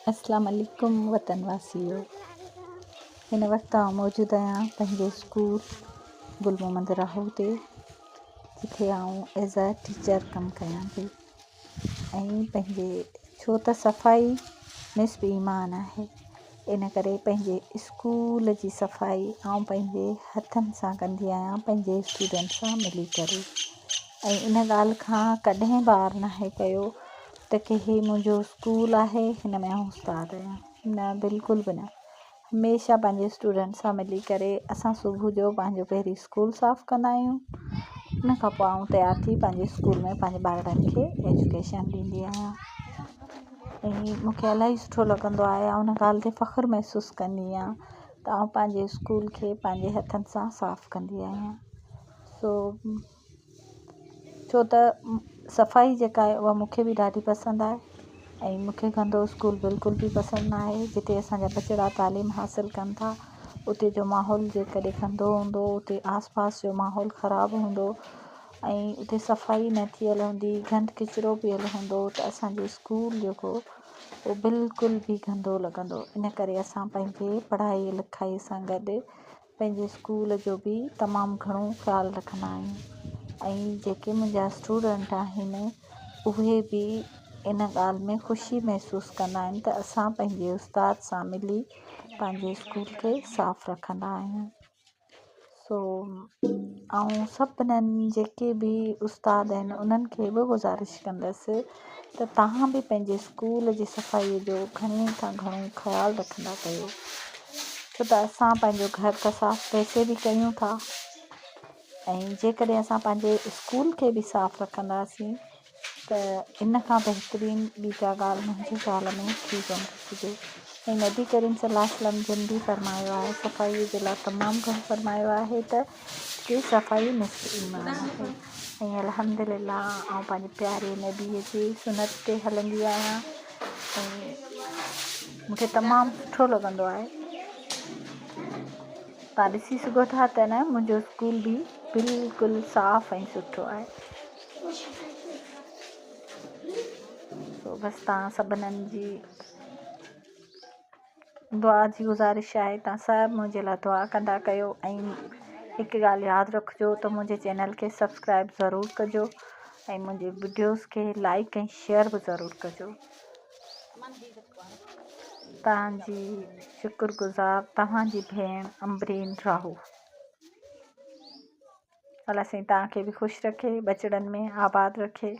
اسلام عليڪم وطن واسيو هن وقت آئون موجود آهيان پنهنجي اسڪول گل محمد راهو تي جتي آئون ايز اي ٽيچر ڪم ڪيان پئي ۽ پنهنجي ڇو ته صفائي نصف ايمان آهي ان ڪري پنهنجي اسڪول جي صفائي آئون پنهنجي هٿن سان ڪندي آهيان پنهنجي اسٽوڊنٽ سان ملي ڪري ۽ ان ڳالهه کان ڪڏهن به عار ناهي ڪيو ته ڪي هي منهنجو اسڪول آهي هن ۾ آئون استاد آهيان نه بلڪل به نه هميشه پنهنجي اسٽوڊنٽ سان ملي ڪري اسان صبح جو پنهنجو پهرين اسڪول صاف ڪندا آهيون ان کان پوءِ آئون تيار ٿي پنهنجي اسڪول ۾ پنهنجي ٻارڙن کي ايجوڪيشن ڏيندي آهيان ۽ مون کي الاهي سٺو لڳندو آهي آئون ان ڳالهه تي فخر محسوس ڪندي آهيان ته آئون پنهنجي اسڪول کي پنهنجي هٿن سان صاف ڪندي آهيان سو ڇو ته صفائي جيڪا آهي اها مون کي به ڏاڍي پسند آهي ۽ مون کي گندو اسڪول بلڪل به پسند نه آهي جتي اسان جا ٻچڙا تعليم حاصل ڪن ٿا اتي جو ماحول جيڪڏهن گندو هوندو اتي آس پاس جو ماحول خراب هوندو ۽ اتي صفائي نه ٿيل هوندي گند ڪچرو پيل هوندو ته اسان جو اسڪول جيڪو اهو بلڪل به گندو لڳندو ان ڪري اسان پنهنجي پڙهائي لکائي سان گڏ پنهنجي اسڪول جو به تمام گهڻو خيال رکندا آهيون ۽ جيڪي منهنجا اسٽوڊنٽ آهن اهي به ان ڳالهه ۾ خوشي محسوس ڪندا آهن ته اسان پنهنجي استاد سان ملي پنهنجي اسڪول کي صاف رکندا آهيون سو آئون سڀنن جيڪي به استاد آهن انهن کي به گذارش ڪندس ته توهان به پنهنجي اسڪول جي صفائي جو گهڻي کان گهڻو خيال رکندا ڪيو ڇو ته اسان پنهنجو گهر ته صاف ويسي به ڪيون ٿا ۽ جيڪڏهن اسان پنهنجي اسڪول کي به صاف رکنداسين ته ان کان بهترين ٻي ڪا ڳالهه منهنجي خيال ۾ ٿي ڪونه ٿي سگهي ۽ نبي ڪريم صلي الله عليه وسلم جن به فرمايو آهي صفائي جي لاء تمام گهڻو فرمايو آهي ته ڪي صفائي نصف ايمان آهي ۽ الحمد لله آئون پنهنجي پياري نبي جي سنت تي هلندي آهيان ۽ مون کي تمام سٺو لڳندو آهي تان ڏسي سگهو ٿا ته نه منهنجو اسڪول به بلڪل صاف ۽ سٺو آهي سو بس تان سڀنن جي دعا جي گذارش آهي تان سڀ منهنجي لاء دعا ڪندا ڪيو ۽ هڪ ڳالهه ياد رکجو ته منهنجي چينل کي سبسڪرائب ضرور ڪجو ۽ منهنجي وڊيوز کي لائڪ ۽ شيئر به ضرور ڪجو توهان جي شڪر گذار توهان جي ڀيڻ امبرين راهو الله سائين توهان کي به خوش رکي ٻچڙن ۾ آباد رکي.